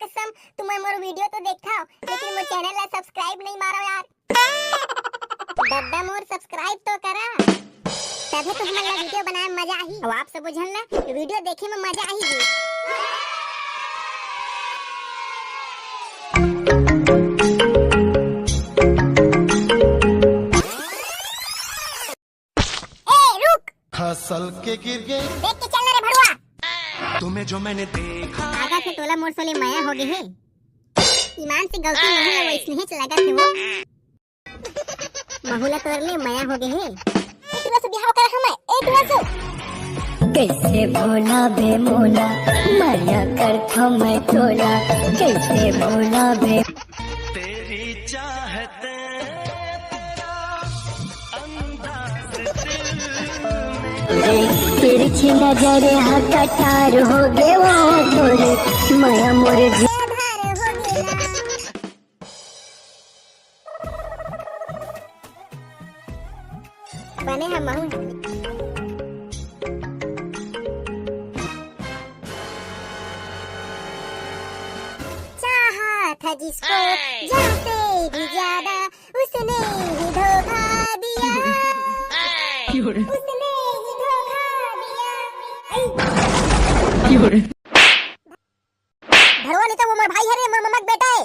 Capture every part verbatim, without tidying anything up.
कसम, तुमन मोर video तो देखथव, लेकिन मोर channel ला subscribe नहीं मारो यार। दद्दा मोर subscribe तो करा, तभे तो हमन ला video बनाए में मजा आही। अउ आप सबो झन ला video देखे में मजा आही जी। ए, रुक। खसल के गिर गे। देख के चल रे भड़ुआ। तुम्हें जो मैंने देखा। आगा से तोला मोर सोले मया हो गे हे। ईमान से गलती नहीं हे, वइसने ही लगत हे वो। महू ला तोर ले मया हो गे हे। ए टुरा से बिहाव कर हमै, ए टुरा से। कैसे भोला बे मोला, मया करथो मैं तोला, कैसे भोला बे। तेरी चाहत तिरछी नजर हा कटार हो गे वो तोरे, मया मोर जी। बने हम महू। चाहा था जिसको जाते भी ज्यादा, उसने ही धोखा दिया। क्यों रे? उसने ही धोखा दिया। क्यों रे? भड़वा नहीं तो वो मोर भाई है रे, मोर ममा के बेटा है।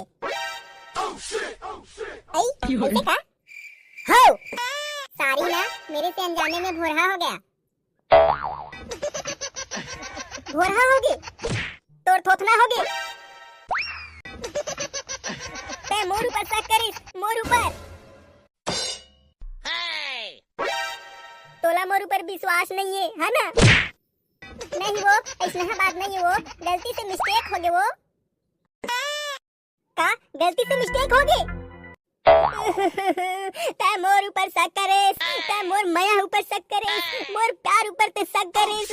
ऐ, क्यों रे? ऐसे का? हो। सारी ना मेरे से अनजाने में भोरहा हो गया। भोरहा होगे, तोर थोथना होगे। तै मोर ऊपर शक करिस, मोर ऊपर। तोला मोर ऊपर विश्वास नहीं है, है ना? नहीं वो, ऐसना बात नहीं है वो, गलती से mistake होगे वो। का गलती से mistake होगे? तै मोर ऊपर शक करेस, तै मोर मया ऊपर शक करेस, मोर प्यार ऊपर तै शक करेस।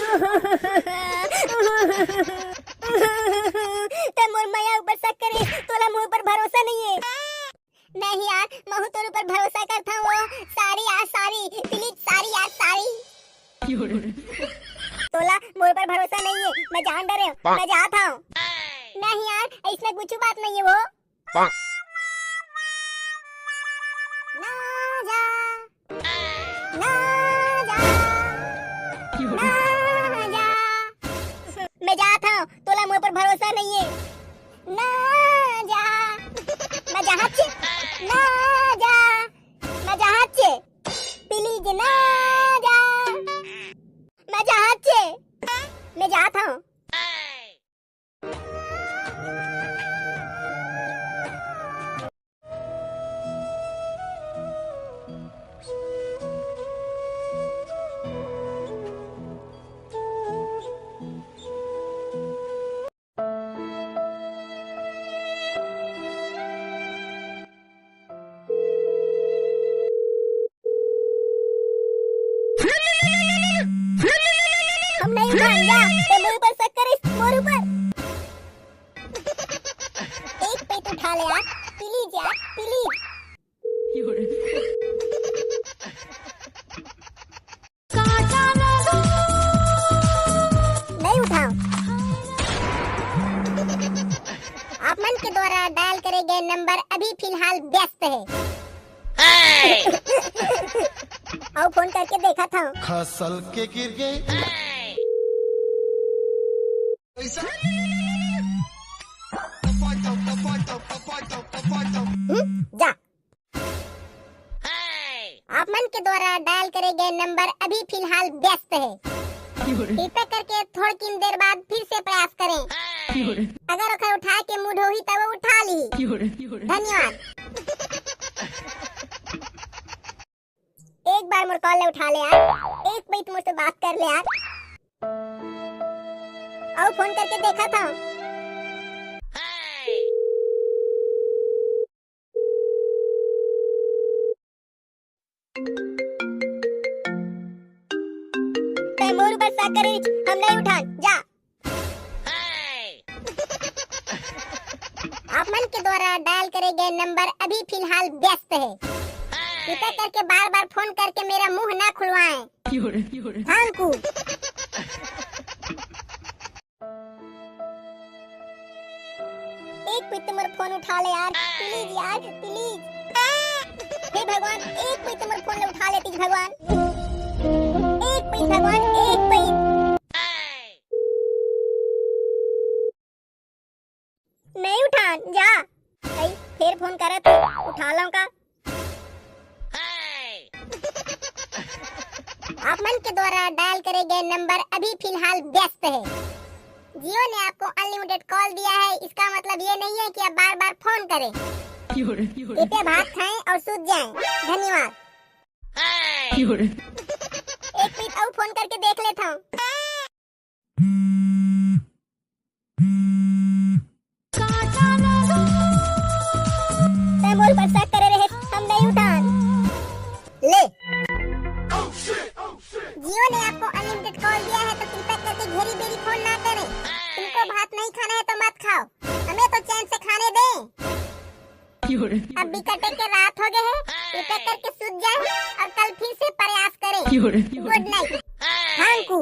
तै मोर मया ऊपर शक करेस, तोला मोर ऊपर भरोसा नहीं है। नहीं यार, महू तोर ऊपर भरोसा करता हूँ। Sorry यार, sorry, please, sorry यार, sorry। तोला मोर ऊपर भरोसा नहीं है, मैं जान डरे हूँ, मैं जात हूँ। नहीं यार, ऐसना कुछ बात नहीं है वो। ना जा, ना जा, ना जा। मैं जात हूँ, तोला मोर ऊपर भरोसा नहीं है। ना जा, मैं जात हूँ। ना जा, मैं जात हूँ। Please ना जा, मैं जात हूँ। मैं जात हूँ। हम नहीं उठाएंगे। ते मोर ऊपर शक करिस, मोर ऊपर। एक पैंत उठा ले यार, please यार, please। नहीं उठाओ। आप मन के द्वारा dial करे गए number अभी फिलहाल व्यस्त है। अउ phone करके देखा था। खसल के गिर गए। हम्म, जा। आप मन के द्वारा dial करे गए number अभी फिलहाल व्यस्त है। कृपया करके थोड़किन देर बाद फिर से प्रयास करें। अगर ओखर उठाए के mood होही, तब वो उठा ली। धन्यवाद। एक बार मोर call ले उठा ले यार, एक बार मोर से बात कर ले यार। अउ phone करके देखा था। तै मोर ऊपर शक करे, हम नहीं उठान, जा। आप मन के द्वारा dial करे गए number अभी फिलहाल व्यस्त है। कृपया करके बार-बार phone करके मेरा मुंह ना खुलवाएं। थांकू। एक पइत मोर फोन उठा ले यार, प्लीज यार, प्लीज। हे भगवान, एक पइत मोर फोन ले उठा लेती भगवान। एक पइत भगवान, एक पइत। नहीं उठान, जा। कई फेर फोन करत हे, उठा लूं का? आप मन के द्वारा डायल करे गए नंबर अभी फिलहाल व्यस्त है। जियो ने आपको अनलिमिटेड कॉल दिया है, इसका मतलब ये नहीं है कि आप बार बार फोन करें। कृपया भात खाएं और सूत जाएं। धन्यवाद। एक पीस और फोन करके देख लेता हूँ। तैं मोर पर शक करे रहे, हम नहीं उठान। ले। जियो ने आपको अनलिमिटेड कॉल दिया है, तो कृपया करके घेरी बेरी फोन ना करें। तुमको भात नहीं खाना है तो मत खाओ, हमें तो चैन से खाने दें। अब भी कटे के रात हो गए हैं, कृपया करके सूत जाए और कल फिर से प्रयास करें। गुड नाइट। हांकू।